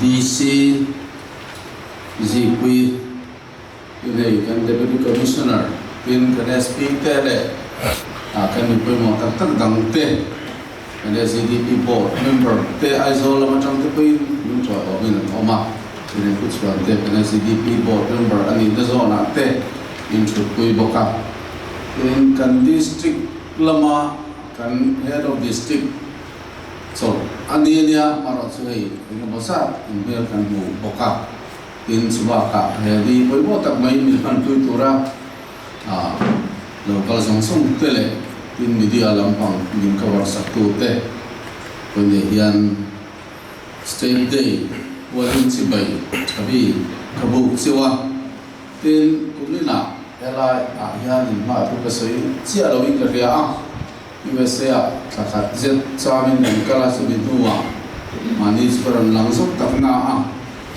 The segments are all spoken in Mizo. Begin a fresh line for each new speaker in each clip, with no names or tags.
DC Zikpui tin hei kan Deputy Commissioner tin kan SP te leh kan mi pawimawh tak tak dang te kan SEDP Board member te Aizawl lam atang te pawhin min ṭawihawmin an awm a, tin hei Puchhuan te kan SEDP Board member a nihna zawnah te min ṭhutpui bawk a, tin kan District lama kan Head of District Chawlh a ni a nia, amaherawh chu hei eng emaw zat inhmel kan hmu bawk a, tin chu bakah he ni pawimawh tak mai min hmanpui tura lo kal zawng zawng te leh tin media lampang min cover sak tu te pawimawh hian State Day huanin chibai tha bi ka buk chiu a, tin kuminah helai ah hian inhma thu ka sawi chiah loin ka hria a. USA-ah thla khat zet chamin kan kal a, chumi hnuah mahni chu ka rawn lang zawk tak na a,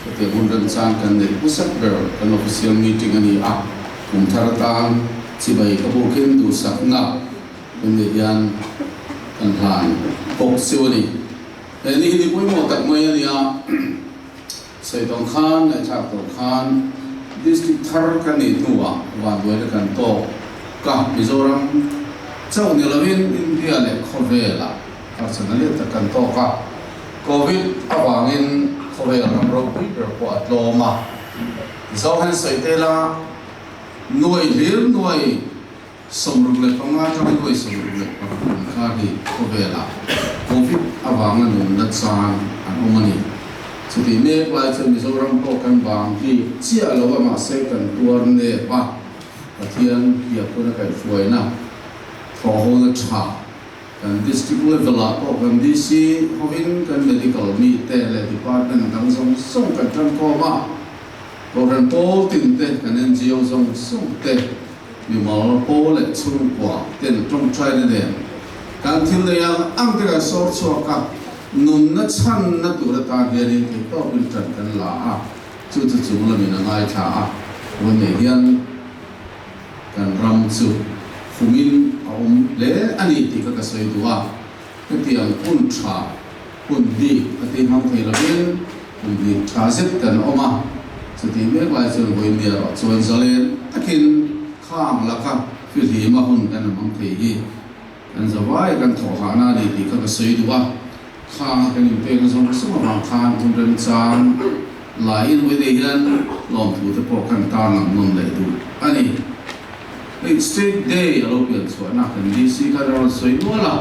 hetiang hun remchang kan neih hmasak ber kan official meeting a ni a, kum thar atan chibai ka bukin duhsakna kan neih hian kan hlan bawk chu a ni. He ni hi ni pawimawh tak mai a ni a, sawi tawng khan, ngaihthlak tawng khan district thar kan neih hnuah vanduaina kan tawk ka Mizoram chauh ni lovin India leh khawvelah harsatna lian tak kan tawk a, Covid avangin khawvel ram ropui ber pawh a tlawm a, Zohan sawi te la nuai hlir nuai 65 atanga nuai 65 inkar hi khawvelah Covid avanga nunna chan an awm a ni. Chutih mek lai chuan Mizoram pawh kan vang bik chiah lo a mahse kan tuar nep a, Pathian piahpuna kaihhruaina thawhhona tha kan District level ah pawh kan DC hovin kan Medical mite leh Department dang zawng zawng kan tangkawm a, Kohhran pawl tin te, kan NGO zawng zawng te, mimal pawl leh chhungkua ten tawngtaina nen kan thil nei ang ang te kan sawr chhuak a, nunna chhanna tur atan hianin theihtawpin tan kan la a, chu chu chung lamin a ngaithla a, vawi nei hian kan ram chu humin a awm hle a ni tih kha ka sawi duh a, hetiang hun tha Hun bik a ti hmang thei lovin kum hnih tha zet kan awm a, chutih mek lai chuan vawiin erawh chuan zalen takin khang laka fihlima hun kan la hmang thei hi kan zavai kan thawh hahna a ni tih kha ka sawi duh a, khang a kan inpekna zawng zawng avang khan hun remchang laiin vawiin hian lawmthu te pawh kan tarlang nawn leh duh a ni. Hei State Day a lo pian chhuahna kan DC khan a rawn sawi nual a.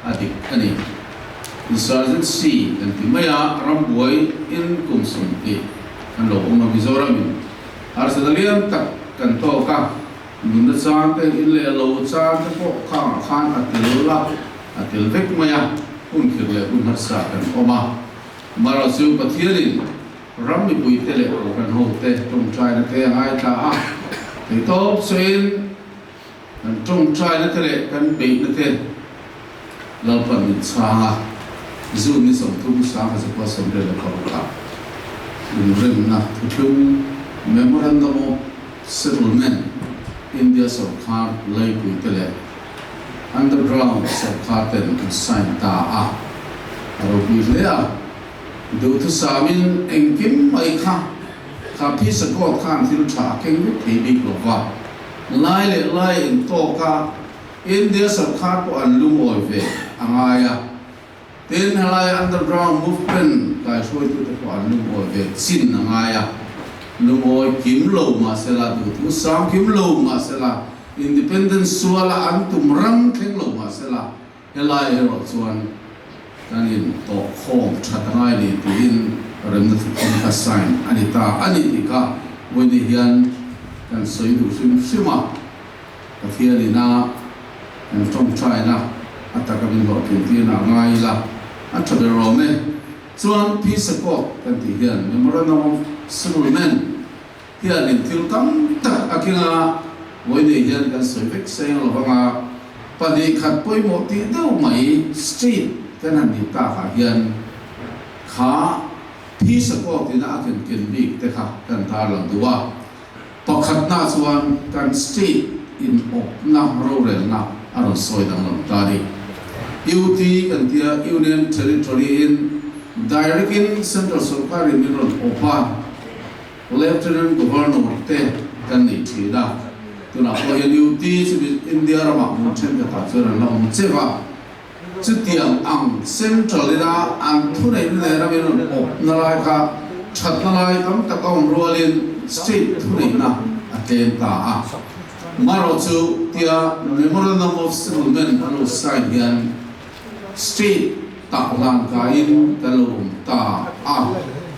A dik a ni. Insurgency kan ti mai a, rambuai in kum 20 kan lo awm a, Mizoram in harsatna lian tak kan tawk a, nunna chang te, in leh lo chang te pawh khangah khan a tel a, a tel vek mai a, hun khirh leh hun harsa kan awm a. Amaherawhchu chu Pathianin ram mipui te leh kohhran ho te tawngtaina te a ngaithla a, theihtawp sawiin, Kan tawngtaina te leh kan beihna te Lalpan min chhang a, June ni 30 1986 ah inremna thuthlung, Memorandum of Settlement, India sorkar laipui te leh Underground sorkar ten an sign ta a, a ropui hle a. Duhthusamin engkim mai kha kha phisa court khan thil tha a keng vek thei bik lo va. Lai leh lai intawk a, India sorkar pawh an lungawi ve a ngai a. Tin, helai underground movement kaihruaitute pawh an lungawi ve chin a ngai a. Lungawi kim lo mahsela, duhthu sang kim lo mahsela, independence suala an tum ram thleng lo mahsela, Helai erawh chuan kan in tawh khawm that a ngai ni tiin remna thuthlung kha sign a ni ta a ni tih kha vawiin hian kan sawi duh hrim hrim a, Pathian ina kan tawngtaina a taka min hlawhtlin tirna a ngai ila a tha ber awm e. Chuan Peace Accord kan tih hian Memorandum of Settlement hianin thil tam tak a keng a, vawiin hian kan sawi vek seng lo vang a, 2 khat pawimawh tih deuh mai state kan han nih takah hian kha Peace Accord ina a ken ken bik te kha kan tarlang duh a, pakhatna chuan kan state in awpna rorelna a rawn sawi danglam ta a ni. UT kan tia Union Territory in. Direct in Central Sorkar in min rawn awp a, Lieutenant Governor te kan nei thin a, tunah pawh hian UT chu India ramah hmun thenkhatah chuan an la awm cheu a, chutiang ang Central ina an thuneihna leh ram in rawn awpna lai kha thatna lai tam tak a awm rualin State thuneihna a tlem ta a. Marawhchu tia Memorandum of Settlement an lo sign hian, State tah hlan kaiin kan lo awm ta a,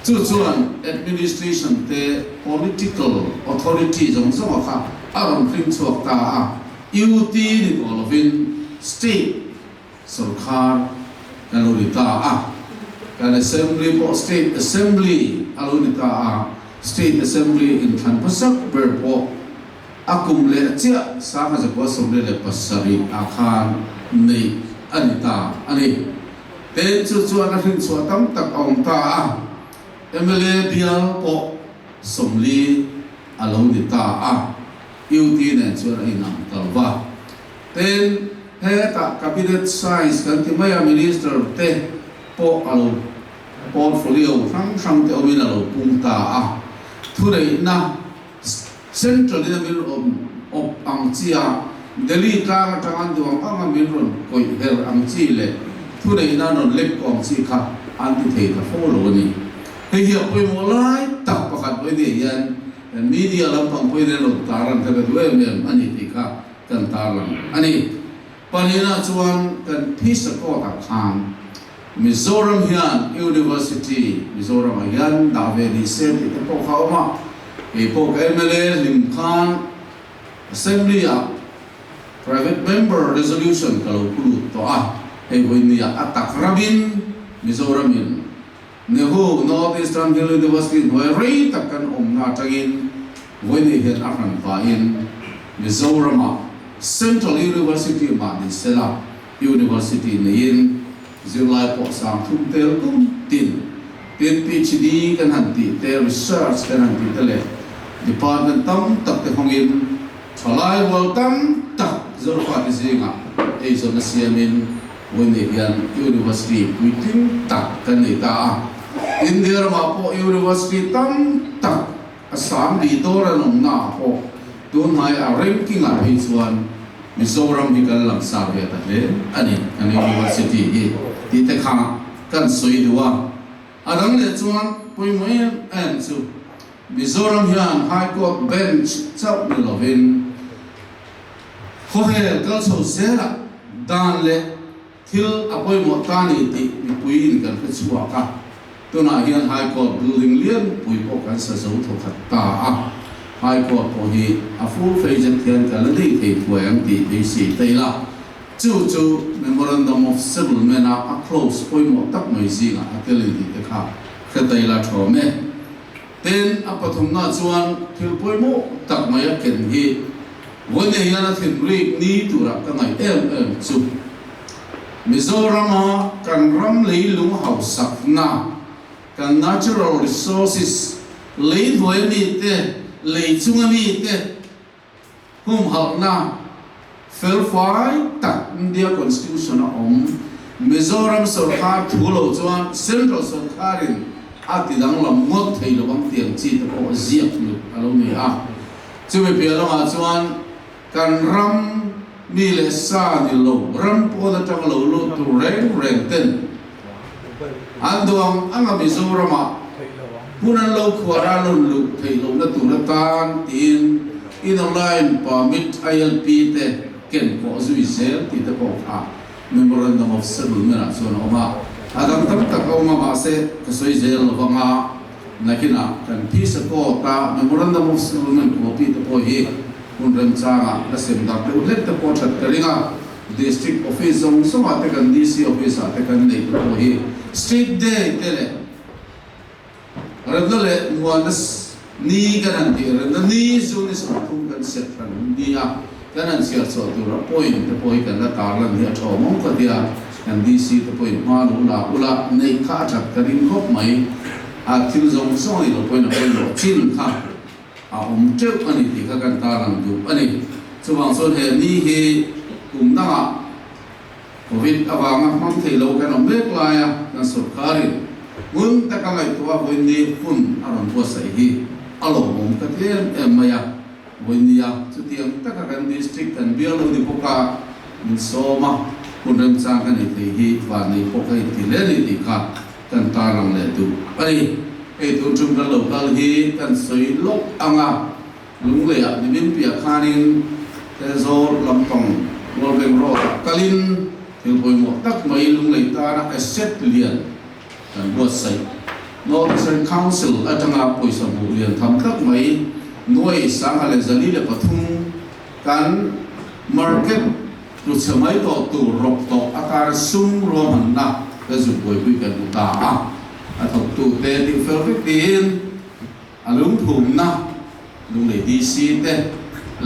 chu chuan administration te political authority zawng zawnga kha a rawn hring chhuak ta a, UT ni tawh lovin state sorkar kan lo ni ta a, kan assembly pawh state assembly a lo ni ta a, state assembly inthlan hmasak ber pawh A kum leh chiah 1977 ah khan neih a ni ta a ni. Ten chu chuan a hrinchhuah tam tak a awm ta a, mla bial pawh 40 a lo ni ta a, UT nen chuan a inang ta lo va. Ten hetah Cabinet size kan ti mai a, Minister te pawh a lo portfolio hrang hrang te awmin a lo pung ta a, thuneihna Central in a min rawn awp ang chi a, Delhi tlang atang an duang ang a min rawn kawih her ang chi leh thuneihna an rawn lek tawh ang chi kha an ti thei ta fo lo a ni. Hei hi a pawimawh lai tak pakhat pawhin hei hian kan media lampang pawhin an rawn tarlan kha ka duh em em a ni tih kha kan tarlang a ni. Pahnihna chuan kan Peace Accord ah khan Mizoram hian University Mizoram ah hian dah ve ni se tih te pawh kha a awm a, kei pawh ka mla hlim khan Assembly ah Private Member Resolution ka lo pu lut tawh a, hei vawinia a tak ramin Mizoram in Nehu North Eastern Hill University hnuai rei tak kan awmna atangin vawinia hian a hran pahin Mizoram ah Central University mah ni sela University neiin zirlai pawh 3000 tel kum tin tin PhD kan han tih te, research kan han tih te leh department tam tak te hawngin thalai rual tam tak Zorfate zingah eizawnna siamin vawiin hian University puitling tak kan nei ta a. India ramah pawh University tam tak A sang bih dawr an awmna ah pawh tunhnai a ranking ah phei chuan Mizoram hi kan langsar ve ta hle a ni, kan University hi tih te kha kan sawi duh a. A dang leh chuan pawimawh em em chu Mizoram hian High Court Bench chauh ni lovin khawvel kal chho zelah dan leh Thil a pawimawh ta ni tih mipuiin kan hre chhuak a, tunah hian High Court building lianpui pawh kan sa zo thawkhat ta a, High Court pawh hi a full fledged hian kan la nei thei thuai ang tih beisei ta ila, chu chu Memorandum of Settlement a a clause pawimawh tak mai zingah a tel in tih te kha hre ta ila thawm e. Tin, a pathumna chuan thil pawimawh tak mai a ken hi vawiin hian a thinrik ni turah ka ngaih em em chu. Mizorama kan ram leilung hausakna, kan natural resources, lei hnuai ami te, lei chung ami te humhalhna felfai tak India Constitution a awm. Mizoram sorkar thu lo chuan Central sorkarin a ti danglam ngawt thei lo ang tiang chi te pawh ziak lut a lo ni a. Chumi piah lamah chuan kan ram mi leh sa ni lo, ram pawn atang lo lut tur reng reng ten an duang anga Mizoramah hmun an lo khuar a lun luh theih lohna tur atan tiin Inner Line Permit, ILP, te ken pawh zui zel tih te pawh kha Memorandum of Settlement ah chuan a awm a. A dang tam tak a awm a mahse ka sawi zel lo vang a, nakinah kan Peace Accord a Memorandum of Settlement copy te pawh hi hun remchangah la sem darh deuh hlek te pawh that ka ring a. District Office zawng zawngah te kan DC Office ah te kan neih te pawh hi Street Day te leh Remna leh muanna ni kan han tih remna ni chu ni 30 kan set hran ni a, kan han chhiar chhuah tur a point te pawh hi kan la tarlan hi a tha awm awm ka tia, kan DC te pawhin hma lo la ula neih kha a that ka ring khawp mai, a thil zawng zawng ni lo pawhin a pawimawh chin kha a awm teuh a ni tih kha kan tarlan duh a ni. Chuvang chuan he ni hi kum dangah Covid avanga hmang thei lo kan awm mek laia kan sorkarin. Ngun taka ngaihtuah vawiin hun a rawn buatsaih hi a lawmawm ka ti em em mai a. Vawinia chutiang taka kan district kan bial lo ni bawk a, min sawm a, hun remchang ka nei thei hi vannei pawh ka inti hle a ni tih kha kan tarlang leh duh a ni. Hei tun tum kan lo kal hi kan sawi lawk ang a, Lungleiah nimin piah khanin Thenzawl lampang World Bank Road-ah kalin thil pawimawh tak mai Lunglei tana asset lian kan buatsaih. North Eastern Council atanga pawisa hmuh lian tham tak mai nuai 1043 kan market tluchhe mai tawh tur rawk tawh atana sum ruahmanna kan zuk buaipui kan hmu ta a, a thawktute tih fel vek tiin a lungphumna Lunglei DC te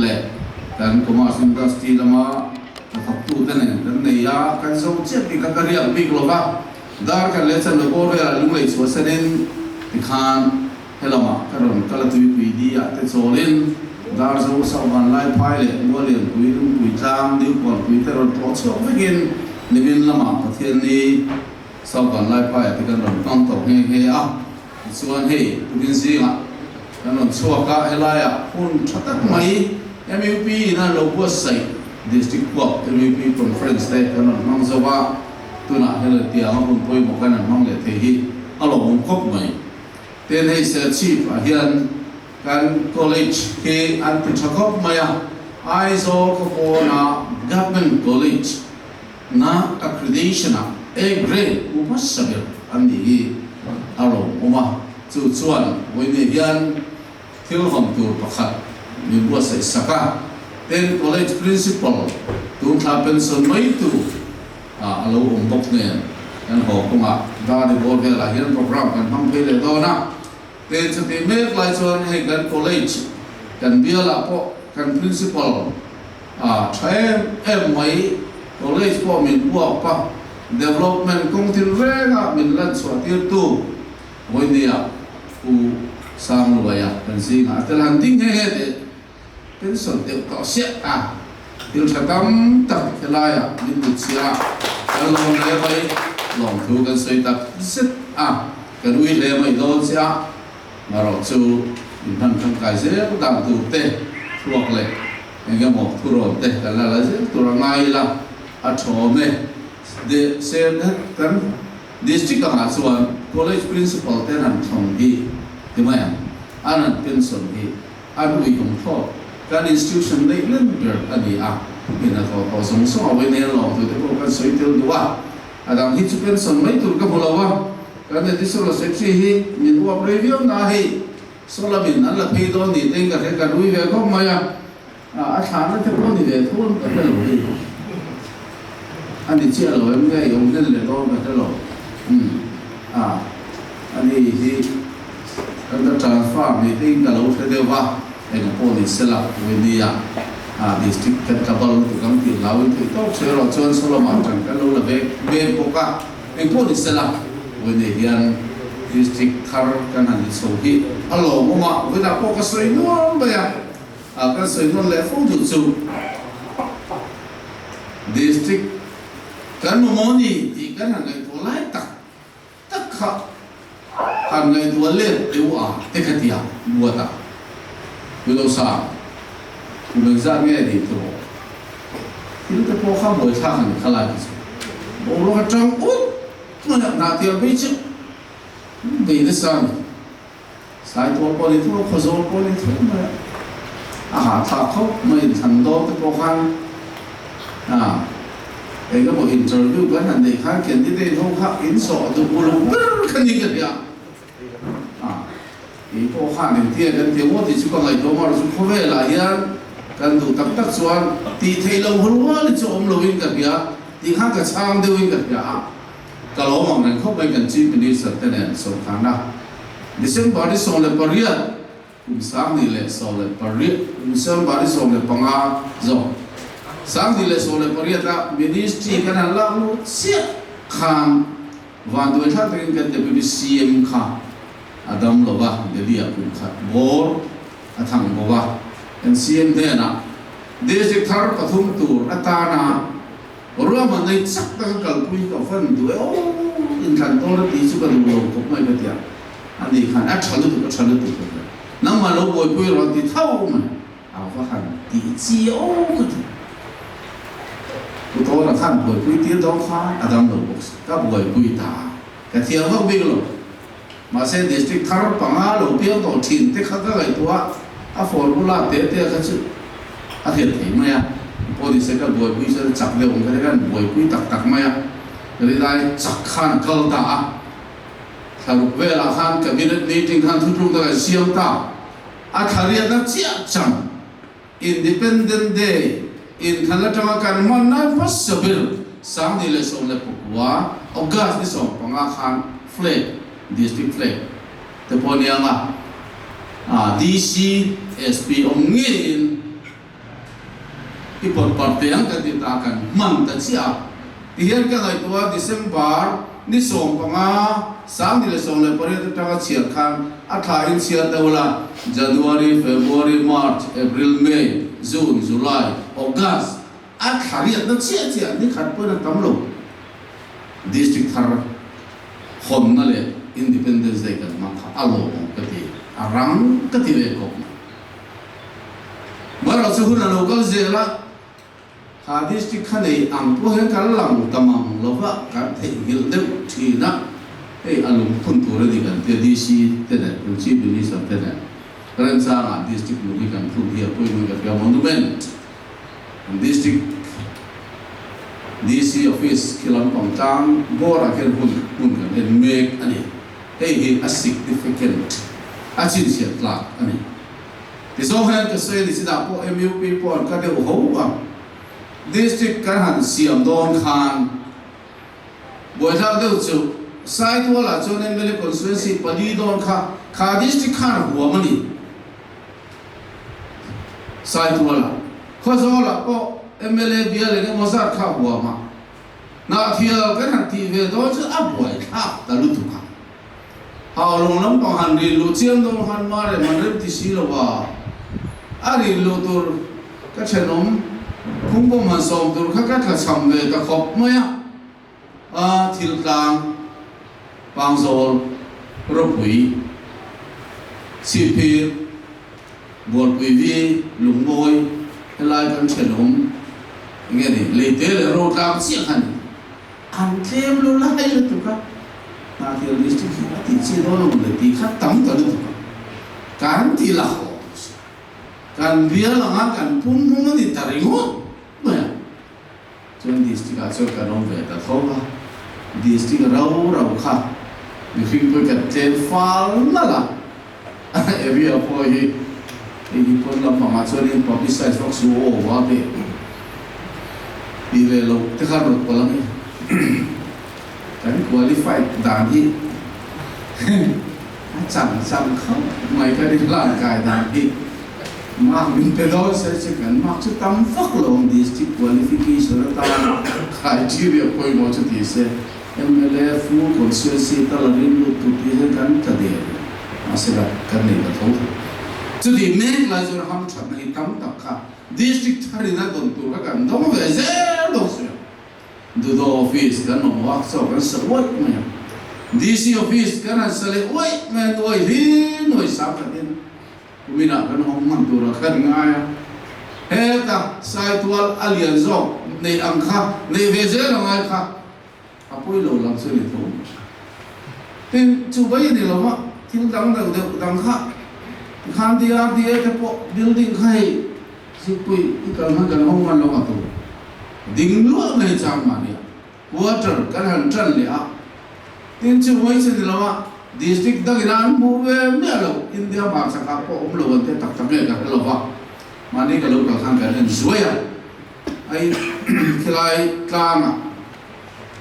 leh kan Commerce Industry lama hnathawktute nen kan nei a, kan zo chiah tih kha ka riak bik lo va, dar kan leh chan lo bawr velah Lunglei chhuahsanin tikhan helamah ka rawn kal a tuipui di ah te chawlin dar zo Sauvan Laiphai leh Mualianpui Lungpui Tlang Newport-pui te rawn tlawh chhuak vekin nimin lamah Pathianni Sauvan Laiphai ah te kan rawn hmang tawh nghe nghe a. Tichuan hei tukin zingah kan rawn chhuak a, helaiah hun tha tak mai MUP in a lo buatsaih District Huap MUP Conference te kan rawn hmang zo a, tunah hel tianga hun pawimawh kan han hmang leh thei hi a lawmawm khawp mai. Tin hei Serchhip ah hian kan College hi an ti tha khawp mai a, Aizawl khawpawna Government College Na accreditation ah A grade hmu hmasa ber an nih hi a lawmawm a, chu chuan vawiin hian thil hawn tur pakhat min buatsaih sak a, tin college principal tun thla pension mai tu ah a lo awm bawk nen kan haw kawngah Dani bawr velah hian program kan hmang phei leh dawn a, tin chutih mek lai chuan hei kan college kan bialah pawh kan principal A tha em em mai, college pawh min puak pa, development kawng thil renga min lan chhuah tir tu Vawinia Pu Sangluaia kan zingah a tel han ding nghe nghe teh pension deuh tawh siah a, thil tha tam tak helaiah min hmu chhia a, kan lawm hle mai, lawmthu kan sawi tak zet a, kan ui hle mai dawn che a. Marawh chu in hman tangkai zel dan tur te thluak leh eng emaw thurawn te kan la la zel tur a ngai ila a thawm e. De se kan district angah chuan college principal ten an thawn hi ti mai ang, an an pension hi an ui awm thlawt. Kan institution neih lem ber a ni a, in a thawh tawh zawng zawng a vawiin lawm tur te pawh kan sawi tel duh a. A dang hi chu pension mai tur ka hmu lo a, kan additional secretary hi min uap rei viau na a hei saw lamin an la phei dawn ni te in ka hre ka rui ve khawp mai a, a thlahna te pawh ni ve tho an ka hre lo hei a ni chiah lo em nge i awm hlen leh dawn ka hre lo umm a ani hi kan ka transfer ni te in ka lo hre deuh va eng pawh ni sela Winnie-a a district kan tlabal lutuk ang tih hlau in theih tawk sawi erawh chuan saw lamah tan kan lo la ve ve bawk a, engpawh ni sela vawiinah hian district thar kan han ni chho hi a lawmawm a, vawiinah pawh ka sawi nual mai a, ah kan sawi nawn leh fo duh chu district kan mamawh ni tih kan han ngaihtuah lai tak tak kha han ngaihtuah let deuh a te ka ti a, buat a Willow Sang kum engzat nge nih tawh thil te pawh kha buaithlak a ni kha lai te chu boruak atang ut mai a hnahtial phei chu bei nasa a ni. Saitual pawh ni tho a, Khawzawl pawh ni tho mai a, a hahthlak khawp mai inthlan dawn te pawh khan a eng emaw interview kan han neih khan candidate ho kha in zawh duh uluk ber kha ni ka hria a, kei pawh khan engtia kan ti maw tih chu ka ngaihtuah mar chu khawvelah hian kan duh tak tak chuan tih theih loh rual hi chu awm loin ka hria tih khan ka chhang deuhin ka hria a. Ka lo awm ang reng khawp mai kan Chief Minister te nen sawrkharna December ni 18 kum 2018 December ni 15 zawk 2018 a Ministry kan han lak lut chiah khan vanduai thlak takin kan Deputy CM kha a dam lo va, Delhi ah kum khat bawr a thang bo a, kan CM hnenah District thar pathum tur atana Ruahman nei chak taka kalpui ka van duh e aw! inthlan dawn a tih chu ka duh lo khawp mai ka ti a, ani khan a tha lutuk a tha lutuk ka ti a, nangmah lo buaipui rawh a ti tho mai, a va han tih chi aw ka ti. Pu Tawna khan buaipui tir dawn khan a dam lo bawk si, ka buaipui ta a, ka thiam vak bik lo. Mahse district thar panga lo piang tawh thin te kha ka ngaihtuah a, a formula te te kha chu a hriat thei mai a, pawh ni se ka buaipui chuan chak deuh ang kha te khan buaipui tak tak mai a, rilai chak khan a kal ta a, thlaruk velah khan cabinet meeting khan thutluk tak an siam ta, a thlariatna chiah chang Independent Day inthlan atanga kan hman lai hmasa ber 2019 August ni 15 khan flag, District Flag, te pawh nia nga DC, SP awm ngeiin i pawt parh teh ang kan ti ta kan hman ta chiah a. Tihian ka ngaihtuah December ni 15, 2018 atanga chhiar khan a thla in chhiar deuh la, January, February, March, April, May, June, July, August a thla riatna chiah chiah ni khat pawhin a tam lo. District thar hawnna leh Independence Day kan hmang kha a lawmawm ka ti, a rang ka ti ve khawp mai. Marawh chu hun a lo kal zel a. Kha district kha nei ang pawh hian kan lang ta mang lo va, kan theihnghilh deuh thin a, hei a lungphun tur a ni kan tia DC te nen kan Chief Minister te nen remchangah district lung hi kan phun hi a pawimawh in ka hria monument kan district DC office khi lampang tlang bawrah khian hun hmun kan en mek a ni, hei hi a significant a chhinchhiah tlak a ni. Tichuan hian ka sawi a ni chinah pawh MUP pawh an ka deuh ho a, District kan han siam dawn khan buaithlak deuh chu Saitualah chuan mla constituency pali dawn kha kha District khan a huam a ni. Saitualah, Khawzawlah pawh mla bial eng emaw zat kha a huam a, Hnahthial kan han tih ve dawn chu a buaithlak ta lutuk a. Haulawng lampang han rin luh chiang dawn khan Marem an rem ti si lo a, a rin luh tur ka thenawm phungbawm han sawm tur kha ka tla chham ve ta khawp mai a, a thil tlang Pangzawl ropui Chhipphir Bualpui vi Lungmawi helai kan thenawm enge ni Leite leh Rotlang chiah kha ni. An tlem lo lai lutuk a, Hnahthial District hi a tih chi dawn lo le tih kha tam ta lutuk a, kan ti la haw tawh si. Kan bial anga kan pum hmung a ni ta ringawt mai a, chuan District ah chuan kan awm ve ta tho a, District rau rau kha mihring pawh kan tlem fal nalh a, area pawh hi hei hi pawn lampangah chuanin publicize vak su aw va tih tih leh loh te kha rawt palh ang i kan qualified dan hi a chang chang khauh mai kan inlan kai dan hi mark min pe dawn se chu kan mark chu tam vak lo ang district qualification atan criteria pawimawh chu ti se. Mla full constituency tal a rin lut tur tih hian kan tla der lo. Mahse la kan nei ta tho tho. Chutih mek lai chuan hamthatna hi tam tak kha district tharin a dawn tur kha kan dawng ve zel dawn si a. Dudo office kan mamawh a, chaw kan sa uaih mai a. DC office kan han sa leh uaih mai a, nuai hlir nuai sang khatin kuminah kan awm hman turah khan ngai a. Heta Saitual a lian zawk neih ang kha neih ve zel a ngai kha. A pawi lo lam chu a ni tho. Tin, chu mai a ni lo va, thil dang deuh deuh dang kha tikhan DRDA te pawh building kha hei zikpui i kal hman kan hawng hman lo a tur ding luah mai chang mahnia quarter kan han tan leh a. Tin, chu mai chu a ni lo va, district dangin a an hmuh ve miah lo, India hmarchakah pawh awm lo an ti tak tak nge ka hre lo va, mahni ka lo kal khan kan en zuai a. Ai khilai tlangah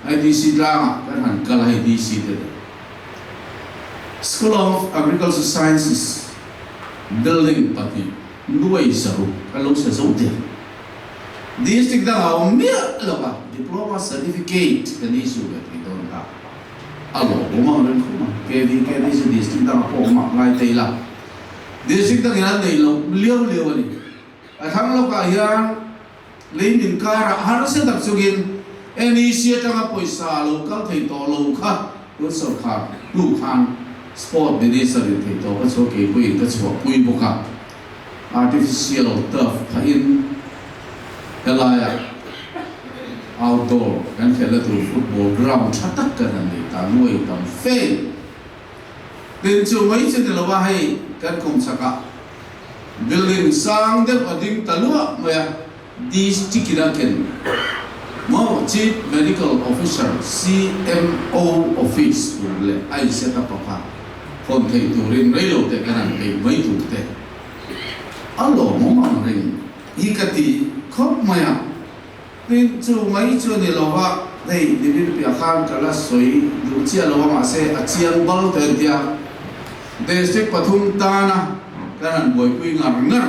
IDC tlangah kan han kal a hei DC te nen School of Agriculture Sciences building pahnih nuai zaruk an lo sa zo der. District dangah a awm miah lo va, Diploma Certificate kan issue ve thei dawn kha a lawmawm ang reng khawp mai. KVK te hi chu district dangah pawh awm mak ngai thei la, district dangin an nei lo liau liau a ni. A thlang lawkah hian lei min karah harsa tak chungin NEC atanga pawisa lo kal thei tawh lo kha. Tun sawrkar hnu khan Sport Minister in theihtawp a chhuah keipuiin ka chhuahpui bawk a, artificial turf phahin helaia outdoor kan khelhna tur football ground tha tak kan han nei ta nuai tam fe. Tin chu mai chu ni lo a, hei kan kum chhakah building sang deuh a ding ta luah mai a, District in a ken maw Chief Medical Officer, CMO, Office tur leh a in set up a kha hawn theih turin reilo te kan han peih mai tur te a lawmawm ang reng hi ka ti khawp mai a. Tin, chu mai chu a ni lo va, hei Divin piah khan ka la sawi duh chiah lo a, mahse a chiang bal ta entia District pathum tana kan han buaipui ngar ngar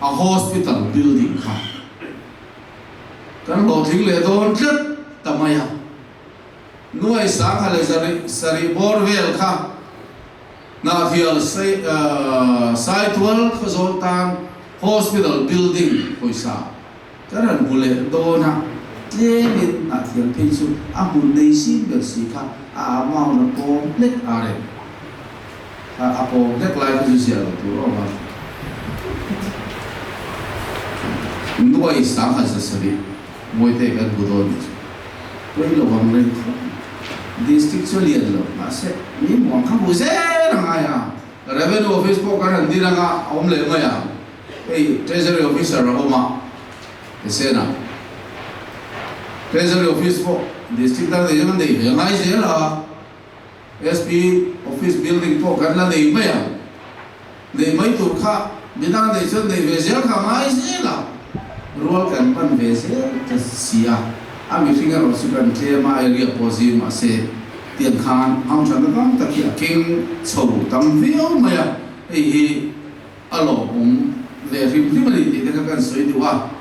a hospital building kha kan hlawhtling leh dawn tlat ta mai a, nuai sangha leh sarih bawr vel kha Hnahthial Saitual khawzawl tan hospital building pawisa kan rawn hmu leh dawn a, tlemin Hnahthial phei chu a hmun nei sim ber si kha a amount a pawm hlek a reng. A pawm hlek lai kha chu ziah lo tur awm a. Nuai sangha zasarih Mawite kan hmu dawn ni chu. Pawi lo ang reng khawp mai. District chu a lian lo mahse mi muang kha hmu zel a ngai a. Revenue office pawh kan han din anga a awm leh mai a, hei Treasury officer a awm a, Hesena Treasury office pawh district dang nei chuan an nei ve ngai zel a. SP office building pawh kan la nei mai ang. Nei mai tur kha midang nei chuan nei ve zel kha a ngai zel a, rual kan pan ve zel ta si a, a mihring erawh chu kan tlem a, area pawh zir mahse tiang khan hamthatna tam tak hi a keng chho tam viau mai a, hei hi a lawmawm ve hrim hrim a ni tih te kha kan sawi duh a.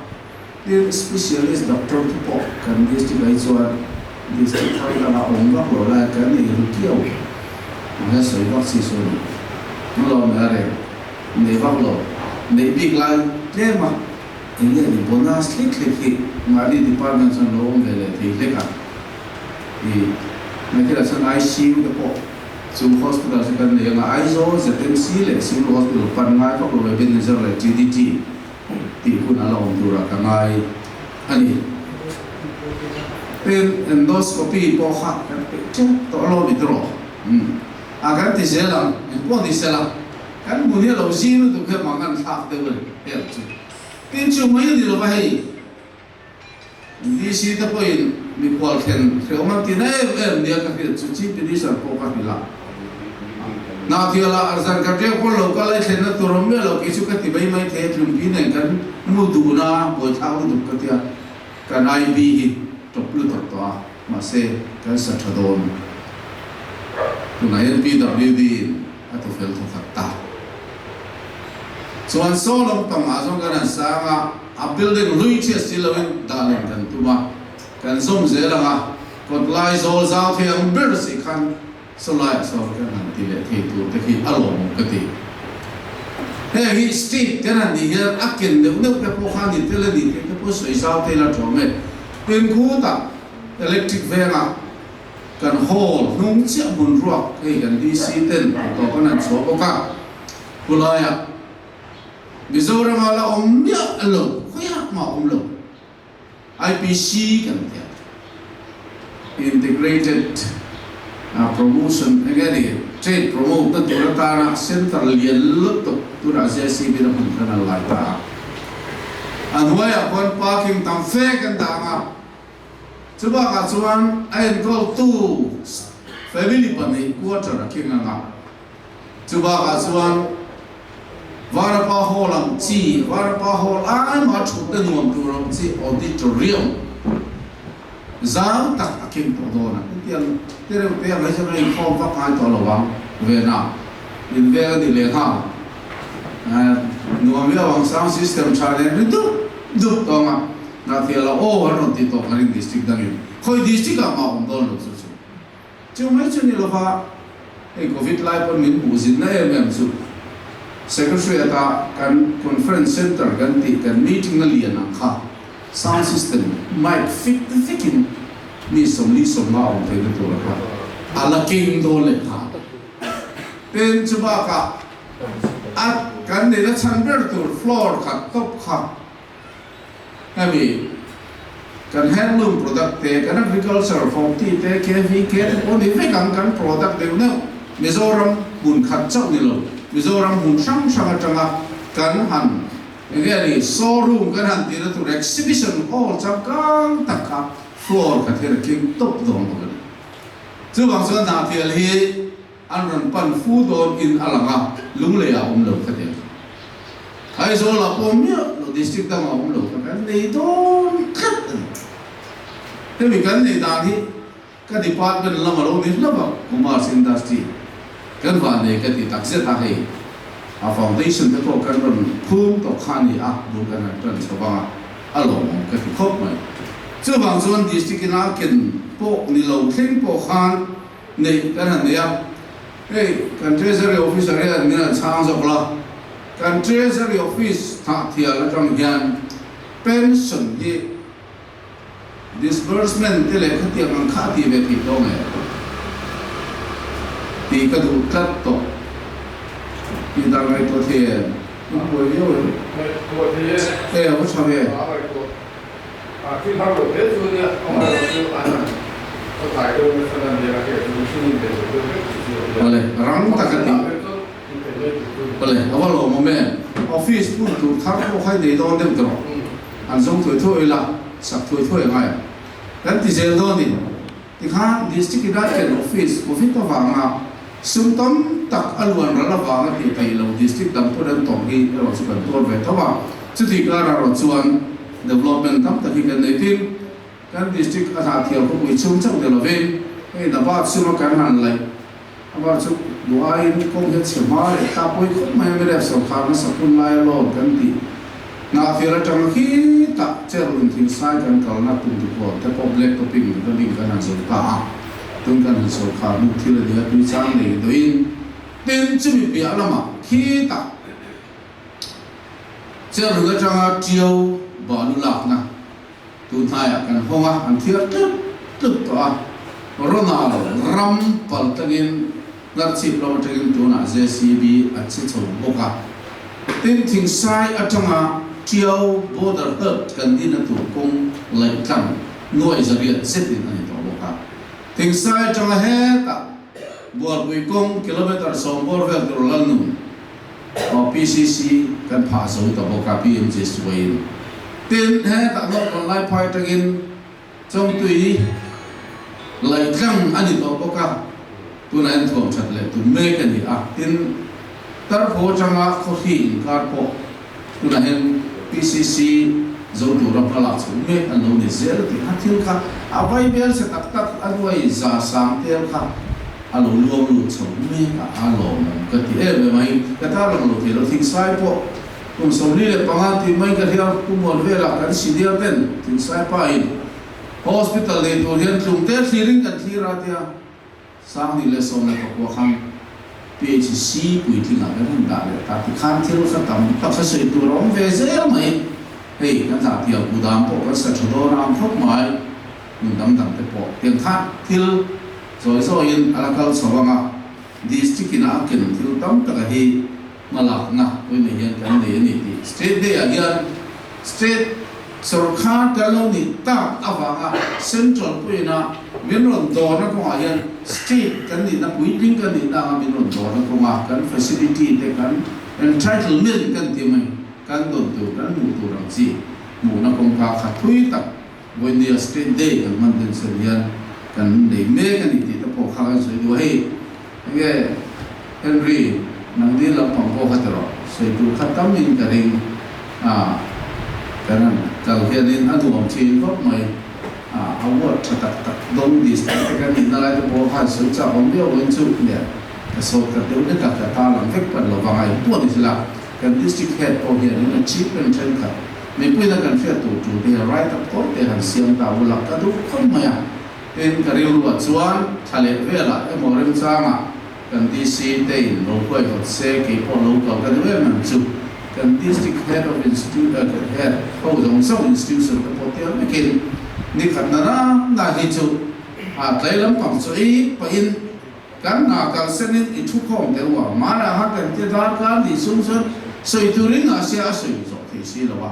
Tin, specialist doctor te pawh kan district ah hi chuan district thar dangah awm vak lo lai kan nei ru kiau ang hian sawi vak chi chu a ni. Hmu lo mai a reng, nei vak lo, neih bik lai tlem a eng nge ni bonus hlek hlek hi mahni department chuan lo awm ve leh thei hlek a. I Nakinah chuan ICU te pawh chu hospital chu kan nei ang a, Aizawl ZMC leh Civil Hospital pan ngai vak lo Ebenezer leh TDT tih hun a la awm turah ka ngai a ni. Tin, endoscopy pawh kha kan peih tep tawh alawm i tiraw? Umm, a kan ti zel ang, engpawh ni sela, kan hmun hi a lo zing lutuk hian mang an thlak deuh a ni hel chu. Tin, chu mai a ni lova hei, DC te pawhin mikhual thlen hrehawm an ti na em em nia ka hriat chu Chief Minister pawh ka hrilh a. Hnahkhialah arzan ka ṭeu pawn lo kal ai thlenna tur awm miah lo kei chu ka ti mai mai thei a tlungpi nen kan mu dun a buaithlak lutuk ka tia kan IB hi tawp lutuk tawh a mahse kan sa ṭha dawn tunah hian PWD in a ti fel thawkhat ta chuan saw lampang ah zawng kan han sang a. A building hlui chiah si loin dah len kan tum a, kan zawm zel ang a, kawt lai zawl zau thei ang ber si khan sawlaiah sawn kan han ti leh thei tur te khi a lawmawm ka ti. Heng hi state kan han nih hian a ken neuh neuh te pawh kha ni tel a ni tih te pawh sawi zau thei la tawm e. Tin khutah electric vengah kan hall hnung chiah hmun ruak hei kan DC ten tawp an han chhuah bawk a, khulaiah Mizoram ah la awm miah lo, khawiah mah awm lo. IPC kan ti a, Integrated Promotion eng nge ni, Trade promote na tur atana center lian lutuk tunah JCB na hmun khan an lai ta a. A hnuaiah khuan parking tam fe kan dah ang a, chubakah chuan a enkawltu family pahnih quarter a keng ang a. Chu bakah chuan Varapa Hall ang chi, Varapa Hall ai mah thutna nuam tur ang chi auditorium zau tak a keng tawh dawn a. Hetiang te reuh te ang hi chuan a inkhawm vak ngai tawh lo ang vena in vel a ni leh nghal. Nuam viau ang sound system tha nen ri dup dup tawh ang a, Hnahthiala aw an rawn ti tawh ka ring district dangin khawi district ah mah awm dawn lo chu chu. Chu mai chu ni lova, hei Covid lai pawn min hmuh zinna em em chu Secretary ata kan Conference Centre kan tih kan meeting na lian ang kha sound system mic fit vekin mi 40 50 awm theihna tur a kha A la keng dawn leh nghal. Tin, chu bakah a kan neihna chhan ber tur floor khat tawp kha hemi kan handloom product te, kan agriculture forty te, KVK te pawh ni vek ang kan product deuh deuh Mizoram hmun khat chauh ni lo, Mizoram hmun hrang hrang atanga kan han eng nge ni showroom kan han tihna tur exhibition hall changkang tak kha floor khat hian a keng tawp dawn bawk a ni. Chuvang chuan Hnahthial hi an rawn pan fu dawn in a lang a, Lunglei ah awm lo kha ti a. Aizawl ah pawh miah lo, district dang ah awm lo kha kan nei dawn tlat a ni. Hemi kan nei dan hi ka department lam a lo ni hlauh a, Commerce Industry kan van nei ka ti tak zet a, hei a foundation te pawh kan rawn phum tawh kha a ni a, bul kan han tan chho vang a, a lawmawm ka ti khawp mai. Chuvang chuan district in a ken pawh ni lo thleng pawh khan Neih kan han nei a, hei kan Treasury Officer hian min han chhang zawk la, kan Treasury Office thah thial atang hian pension hi disbursement te leh khatiang ang kha a ti ve thei tawh nge tih ka duh tlat tawh tih dan ngaihtuah thei em? A buai viau em? E a va tha ve.
Thil har lo hle chu nia, a har lo chu an han khaw thai deuh nasa lan nia, hei chu mihring in pe duh deuh vek chu chu a nia.
Awle, rang tak a ti. Awle, a va lawmawm em? Office hmun tur thar pawh kha i nei dawn deuh tawh. An zawng thuai thuai ila, sak thuai thuai a ngai ang. Kan ti zel dawn ni. Tikhan District United Office Covid avanga sum tam tak a luan ral avanga tih theih lo District dang pawh an tawng hi erawh chu kan tuar ve tho a. Chutih karah erawh chuan development tam tak hi kan nei tin, kan District a hna thiam khawpui chhung chauh ni lovin hei Nabat suma kan han laih avar chu duh aiin kawng hian chhe hma leh ta pawi khawp mai a Mirep sawrkharna saphun laia loan kan tih Hnahfir atanga khitah Cherlun thingsai kan kalna tum report te pawh black topping building kan han zawh ta a, tun kan han sawrkhar hnu thil a nia tui chang nei dawhin tin chumi piah lamah khitah Cherlun atanga Tiau balu lakna tun hnaiah kan hawng a, an thiar tlut tlut tawh a, Ronald ram pal tangin Hlarchhip lam atangin tunah JCB a che chho bawk a. Tin, Thingsai atanga Tiau Border Hut kan dina tur kawng laih tlang nuai zariat zetin a ni tawh bawk a. Thingsai atanga hetah Bualpui kawng kilometre 10 bawr vel tur Lalnun aw PCC kan phah zo ta bawk a PMJ suaiin. Tin, hetah North Vanlaiphai atangin Chawngtui laih tlang a ni tawh bawk a, tunah hian thuam that leh tum mek a ni a, tin, Tarpho atanga khawhri inkar pawh tunah hian PCC zo tura hma lak chhoh mek an lo ni zel tih kha thil kha a vai vel che tak tak a nuai za sang tel kha a lo luang lut chho mek a, a lawmawm ka ti em em a, ka tarlang lo thei lo thingsai pawh. Kum 45 tih mai ka hria, Pu Muanvela kan senior ten Thingsaipa in Hospital nei tur hian tlum te thlirin kan thlir a tia 2019 khan PHC puitlingah kan han dah leh ta tikhan thil kha tam tak kha sawi tur a awm ve zel mai, hei kan dah pial kudam pawh kan sa tha dawn a ang khawp mai, hmun dang dang te pawh tiang khan thil zawi zawiin a la kal chho ang a, District in a a ken thil tam taka hi Hmalakna pawimawh hian kan nei a ni tih State Day ah hian State sawrkar kan lo nih tak avanga Central pawina min rawn dawrna kawngah hian State kan nihna puitling kan nihna anga min rawn dawrna kawnga kan facility te kan entitlement kan tih mai kan dawn tur kan hmuh tur ang chi hmuhna kawngka kha thui tak Vawinia State Day kan hman den chhan hian kan nei mek a ni tih te pawh kha kan sawi duh a, hei enge Henry nang dil lampang pawh kha ti rawh, sawi tur kha tam in ka ring a, kan han kal hianin a nuam thin khawp mai a, award tha tak tak dawng district te kan nihna lai te pawh khan sawi chak awm viau in chu nia ka sawi khat deuh hlek a, ka tarlang vek pan lo vang a inpuan ni sela kan district head pawh hianin achievement thenkhat Mipuina kan hriat tur tur te hi write up tawk te han siam ta ula ka duh khawp mai a, tin ka rilruah chuan thla leh velah emaw remchangah kan DC te in lo huai hawt se kei pawh lo kal ka duh em em chu kan District Head of Institute Head ho zawng zawng institution te pawh tel vekin nikhat na na na hi chu a tlai lampang chu ei pahin. Kan hna kalsanin i thu khawm teh u a, hmanah khan kan ti darkar nih chung chuan sawi turin ngah sia a sawi zawh thei si lo a,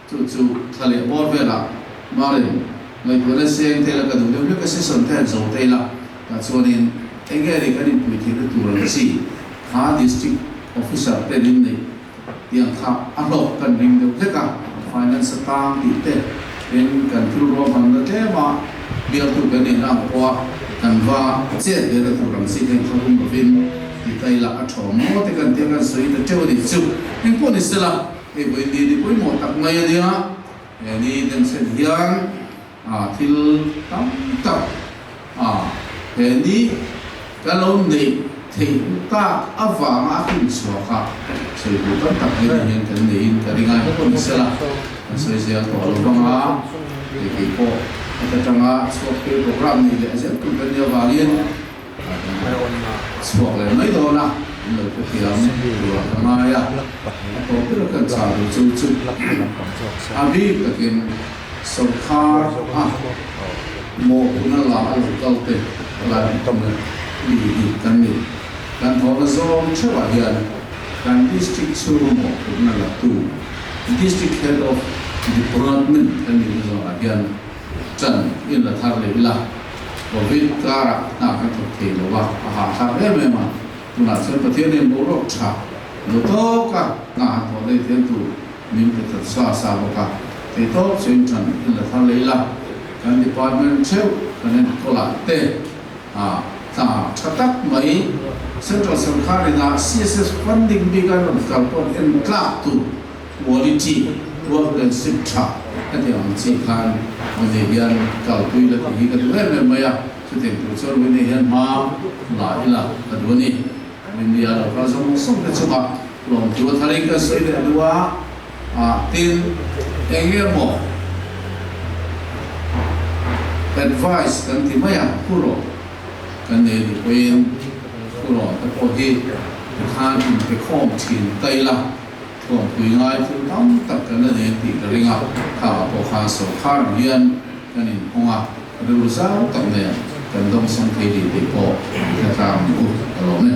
chu chu thla leh bawr velah Marin ngaihtuahna seng thei la ka duh deuh hlek a session te han zo thei la, tah chuanin enge ni kan inpui theihna tur ang chi kha district officer ten in neih tiang kha a hlawk kan ring deuh hlek a, finance atang tih te in kan thil ruahmanna tlem a bialtu kan nihna ang pawha kan va chet ve na tur ang chi te kha rum lovin ti ta ila a tha awm maw te kan tia kan sawi ta teuh a nih chu. Engpawh ni sela hei vawiin ni ni pawimawh tak mai a nia, he ni denchhen hian thil tam tak a he ni ka lo neih theih tak avanga a hun chhuak a, sawi duh tam tak hi ni hian kan neiin ka ring a, engpawh ni sela kan sawi zel tawh lo vang a, hei kei pawh heta tanga chhuak phei program nei leh zel tur kan nih avangin chhuak leh mai dawn a, in lo hrethiam tur ka ngai a, a tawp ber kan chah duh chu chu a bik takin Sawrkar a mawhpuna la a lo kal te lai tam mi hi kan ni. Kan thawhna zawng theuhah hian kan district chhunga mawhphurhna la tu District Head of Department kan nihna zawnah hian ṭan in la thar leh ila. Covid karah hna kan thawk thei lo a, a hahthlak em em a. Tunah chuan Pathianin boruak ṭha lo tawka hna han thawh daih thiam tur Min pe ta sa sa bawk a, theihtawp chuin ṭan in la thar leh ila, kan department ṭheuh kan enkawl ah te ah tla ṭha tak mai Central Sarkar in ah CSS funding bik a rawn kal pawh en tlak tur quality workmanship ṭha hetiang ang chi khan Mawni hian kalpui la tih hi ka duh em em mai a, chutiang tur chuan Mawni hian hma la ila ka duh a ni. India lo kal zawng zawng te chungah lawmthu a tharin kan sawi leh duh a, ah tin eng nge maw advice kan ti mai a, thu rawh kan nei duh pawhin thu rawh te pawh hi tikhan inpe khawm thin ta ila thuampui ngai thil tam tak kan la nei tih ka ring a, khangah pawh khan sawrkhar ang hian kan inhawng a. Rilru zau tak nen kan dawngsawng thei tih tih pawh hre tlang u ka lawm e.